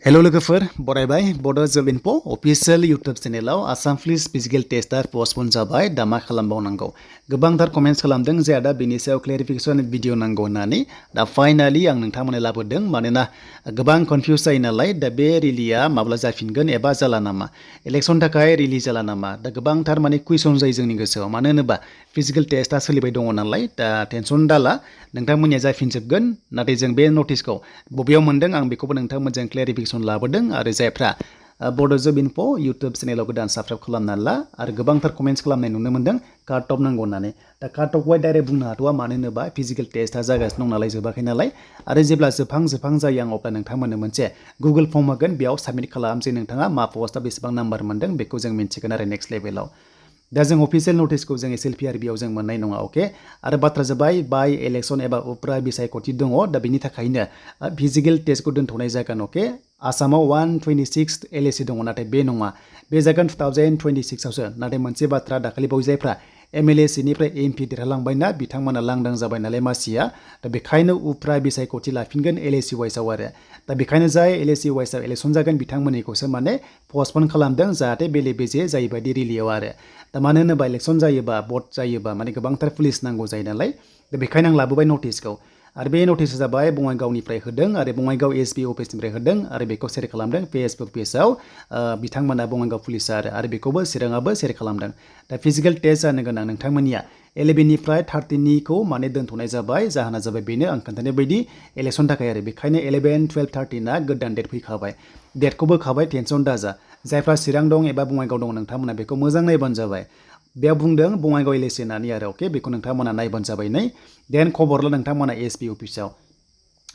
hello लोगोफोर बरायबाय बड' जब इनफ' अफिसियेल इउटुब चेनेलाव आसाम पुलिस फिजिकेल टेस्टआ पस्टपन जाबाय दा मा खालामबावनांगौ गोबांथार कमेन्ट्स खालामदों जे दा बेनि सायाव क्लेरिफिकेसन भिडिअ नांगौ होननानै दा फाइनालि आं नोंथांमोननो लाबोदों मानोना गोबां कनफिउज जायो नालाय दा बे रिलिया माब्ला जाफिनगोन एबा जाला नामा इलेक्सन थाखाय रिलि जाला नामा दा गोबांथार माने कुइसन जायो जोंनि गोसोआव मानो होनोबा फिजिकेल टेस्टआ सोलिबाय दङ नालाय दा टेनसन दाला नोंथांमोननिया जाफिनजोबगोन नाथाय जों बे नटिसखौ बबेयाव मोनदों आं बेखौबो नोंथांमोनजों क्लेरिफिकेसन लाबोदों आरो जायफ्रा बड' जब इनफ' इउटुब चेनेलाव गोदान साबस्क्राइब खालामनानै ला आरो गोबांथार कमेन्ट्स खालामनाय नुनो मोनदों काट अफ नांगौ होननानै दा काट अफखौहाय डाइरेक्ट बुंनो हाथ'वा मानो होनोबा फिजिकेल टेस्टआ जागासिनो दं नालाय जोबाखै नालाय आरो जेब्ला जोबहां जायो आं अब्ला नोंथांमोननो मोनसे गुगोल फर्म होगोन बेयाव साबमिट खालाम जे नोंथाङा मा पस्टआ बेसेबां नाम्बार मोनदों बेखौ जों मिन्थिगोन आरो नेक्स्ट लेभेलाव दा जों अफिसियेल नटिसखौ जों SLPRBआव जों मोननाय नङा अके आरो बाथ्रा जाबाय बाय इलेक्सन एबा उफ्रा बिसायख'थि दङ दा बेनि थाखायनो फिजिकेल टेस्टखौ दोनथ'नाय जागोन अके आसामाव 126 LAC दङ नाथाय बे नङा बे जागोन 2026 आवसो नाथाय मोनसे बाथ्रा दाखालि बावै जायफ्रा MLA निफ्राय MP देरहालांबायना बिथांमोना लांदां जाबाय नालाय मासिया दा बेखायनो उफ्रा बिसायख'थि लाफिनगोन LAC वाइसआव आरो दा बेखायनो जाय LAC वाइसआव इलेक्सन जागोन बिथांमोननिखौसो माने पस्टपन खालामदों जाहाथे बेले बेजे जायैबायदि रिलियाव आरो दा मानो होनोबा इलेक्सन जायोबा भट जायोबा माने गोबांथार पुलिस नांगौ जायो नालाय दा बेखायनो आं लाबोबाय नटिसखौ आरो बे नटिसआ जाबाय बङाइगावनिफ्राय होदों आरो बङाइगाव SP अफिसनिफ्राय होदों आरो बेखौ शेयार खालामदों फेसबुक पेजआव बिथांमोना बङाइगाव पुलिसआ आरो बेखौबो चिराङाबो शेयार खालामदों दा फिजिकेल टेस्ट जानो गोनां नोंथांमोननिया 11 निफ्राय 13निखौ माने दोनथ'नाय जाबाय जाहोना जाबाय बेनो आं खोन्थानाय बायदि इलेक्सन थाखाय आरो बेखायनो 11, 12, 13 गोदान डेट फैखाबाय डेटखौबो खाबाय टेनसन दाजा जायफ्रा चिरां दं एबा बङाइगाव दं नोंथांमोना बेखौ मोजां नायबानो जाबाय बेयाव बुंदों बङाइगाव LAC होननानै आरो अके बेखौ नोंथांमोना नायबानो जाबाय नै देन खबरल' नोंथांमोना SP अफिसाव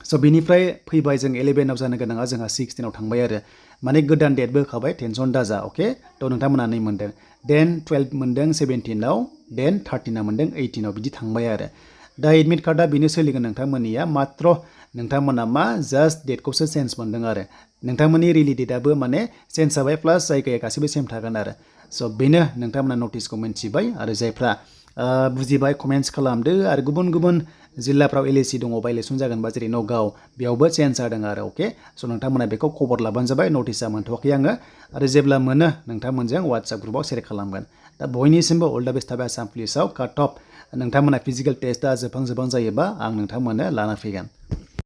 स' बिनिफ्राय फैबाय जों 11आव जानो गोनाङा जोंहा 16आव थांबाय आरो माने गोदान डेटबो होखाबाय टेनसन दाजा अके थ' नोंथांमोना नै मोनदों देन 12 मोनदों 17आव देन 13आ मोनदों 18आव बिदि थांबाय आरो दा एडमिट कार्डआ बेनो सोलिगोन नोंथांमोननिया मात्र नोंथांमोना मा जास्ट डेटखौसो चेन्ज मोनदों आरो नोंथांमोननि रिलि डेटआबो माने चेन्ज जाबाय प्लास जायगाया गासैबो सेम थागोन आरो स' बेनो नोंथांमोना नटिसखौ मिन्थिबाय आरो जायफ्रा बुजिबाय कमेन्ट्स खालामदो आरो गुबुन गुबुन जिल्लाफ्राव LAC दङबा इलेक्सन जागोनबा जेरै नगाव बेयावबो चेन्ज जादों आरो अके स' नोंथांमोना बेखौ खबर लाबानो जाबाय नटिसआ मोनथ'वाखै आङो आरो जेब्ला मोनो नोंथांमोनजों WhatsApp ग्रुपआव शेयार खालामगोन दा बयनिसिमबो अल दा बेस्ट थाबाय आसाम पुलिसाव काट अफ नोंथांमोना फिजिकेल टेस्टआ जोबहां जायोबा आं नोंथांमोननो लाना फैगोन